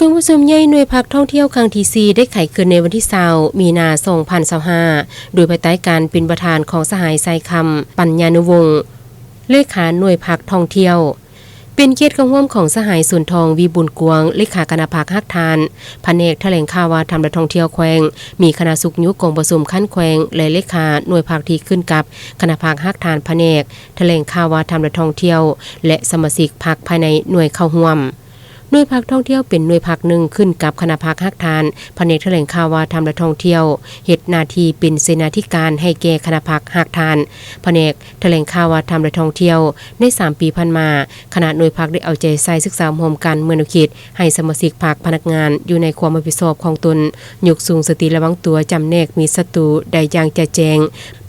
ກອງປະຊຸມໃຫຍ່ໜ່ວຍພັກທ່ອງທ່ຽວຄັ້ງທີສີ່ ໄດ້ໄຂຂຶ້ນໃນວັນທີຊາວ ມີນາ ສອງພັນຊາວຫ້າ ໂດຍພາຍໃຕ້ການເປັນປະທານຂອງສະຫາຍ ໄຊຄຳ ປັນຍານຸວົງ ເລຂາໜ່ວຍພັກທ່ອງທ່ຽວ. ເປັນກຽດເຂົ້າຮ່ວມຂອງສະຫາຍ ສົນທອງ ວິບູນກວາງ ເລຂາຄະນະພັກຮາກຖານ ພະແນກຖະແຫຼງຂ່າວ ວັດທະນະທຳ ແລະ ທ່ອງທ່ຽວແຂວງ, ມີຄະນະສຸກຍຸກອງປະຊຸມຂັ້ນແຂວງ ແລະ ເລຂາໜ່ວຍພັກທີ່ຂຶ້ນກັບຄະນະພັກຮາກຖານພະແນກ ຖະແຫຼງຂ່າວ ວັດທະນະທຳ ແລະ ທ່ອງທ່ຽວ ແລະ ສະມາຊິກພັກພາຍໃນໜ່ວຍເຂົ້າຮ່ວມ. ໜ່ວຍພັກທ່ອງທ່ຽວເປັນໜ່ວຍພັກໜຶ່ງຂຶ້ນກັບຄະນະພັກຮາກຖານ ພະແນກຖະແຫຼງຂ່າວ ວັດທະນະທຳ ແລະ ທ່ອງທ່ຽວ, ເຮັດໜ້າທີ່ເປັນເສນາທິການໃຫ້ແກ່ຄະນະພັກຮາກຖານ ພະແນກຖະແຫຼງຂ່າວ ວັດທະນະທຳ ແລະ ທ່ອງທ່ຽວ. ໃນສາມປີຜ່ານມາ, ຄະນະໜ່ວຍພັກໄດ້ເອົາໃຈໃສ່ສຶກສາຮ່ວມກັນເມື່ອແນວຄິດ ໃຫ້ສະມາຊິກພັກ, ພະນັກງານຢູ່ໃນຄວາມຮັບຜິດຊອບຂອງຕົນ, ຍົກສູງສະຕິລະວັງຕົວ, ຈຳແນກມິດສັດຕູໄດ້ຢ່າງຈະແຈ້ງ,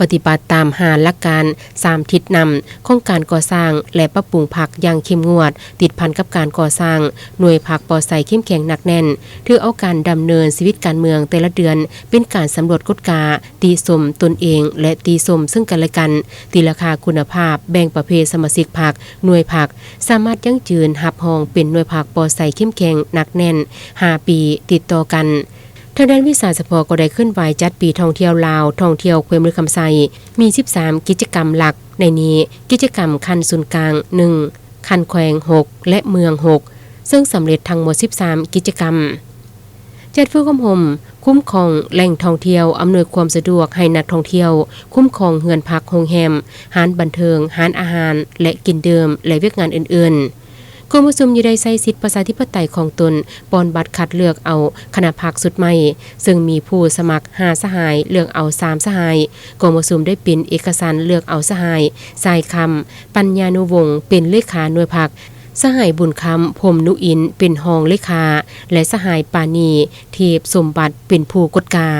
ປະຕິບັດຕາມຫ້າຫຼັກການ, ສາມທິດນຳຂອງການກໍ່ສ້າງ ແລະ ປັບປຸງພັກຢ່າງເຂັ້ມງວດ, ຕິດພັນກັບການກໍ່ສ້າງໜ່ວຍພັກປອດໃສເຂັ້ມແຂງໜັກແໜ້ນ, ຖືເອົາການດຳເນີນຊີວິດການເມືອງແຕ່ລະເດືອນເປັນການສຳຫຼວດກວດກາ, ຕິຊົມຕົນເອງ ແລະ ຕິຊົມເຊິ່ງກັນແລະກັນ, ຕີລາຄາຄຸນນະພາບ, ແບ່ງປະເພດສະມາຊິກພັກ, ໜ່ວຍພັກ, ສາມາດຢັ້ງຢືນຮັບຮອງເປັນໜ່ວຍພັກປອດໃສເຂັ້ມແຂງໜັກແໜ້ນຫ້າປີຕິດຕໍ່ກັນ. ທາງດ້ານວິຊາສະເພາະກໍໄດ້ເຄື່ອນໄຫວຈັດປີທ່ອງທ່ຽວລາວ, ທ່ອງທ່ຽວແຂວງບໍລິຄຳໄຊ ມີສິບສາມກິດຈະກຳຫຼັກ, ໃນນີ້ກິດຈະກຳຂັ້ນສູນກາງໜຶ່ງ, ຂັ້ນແຂວງຫົກ ແລະ ເມືອງຫົກ ເຊິ່ງສຳເລັດທັງໝົດສິບສາມກິດຈະກຳ. ຈັດຝຶກອົບຮົມ, ຄຸ້ມຄອງແຫຼ່ງທ່ອງທ່ຽວ, ອຳນວຍຄວາມສະດວກໃຫ້ນັກທ່ອງທ່ຽວ, ຄຸ້ມຄອງເຮືອນພັກ, ໂຮງແຮມ, ຮ້ານບັນເທີງ, ຮ້ານອາຫານ ແລະ ກິນດື່ມ ແລະ ວຽກງານອື່ນໆ. ກອງປະຊຸມຍັງໄດ້ໃຊ້ສິດປະຊາທິປະໄຕຂອງຕົນ, ປ່ອນບັດຄັດເລືອກເອົາຄະນະພັກຊຸດໃໝ່, ເຊິ່ງມີຜູ້ສະໝັກຫ້າສະຫາຍ, ເລືອກເອົາສາມສະຫາຍ. ກອງປະຊຸມໄດ້ປິ່ນເອກະສັນເລືອກເອົາສະຫາຍ ຊາຍຄຳ ປັນຍານຸວົງ ເປັນເລຂາໜ່ວຍພັກ, ສະຫາຍ ບຸນຄຳ ພົມນຸອິນ ເປັນຮອງເລຂາ ແລະ ສະຫາຍ ປານີ ເທບສົມບັດ ເປັນຜູ້ກວດກາ.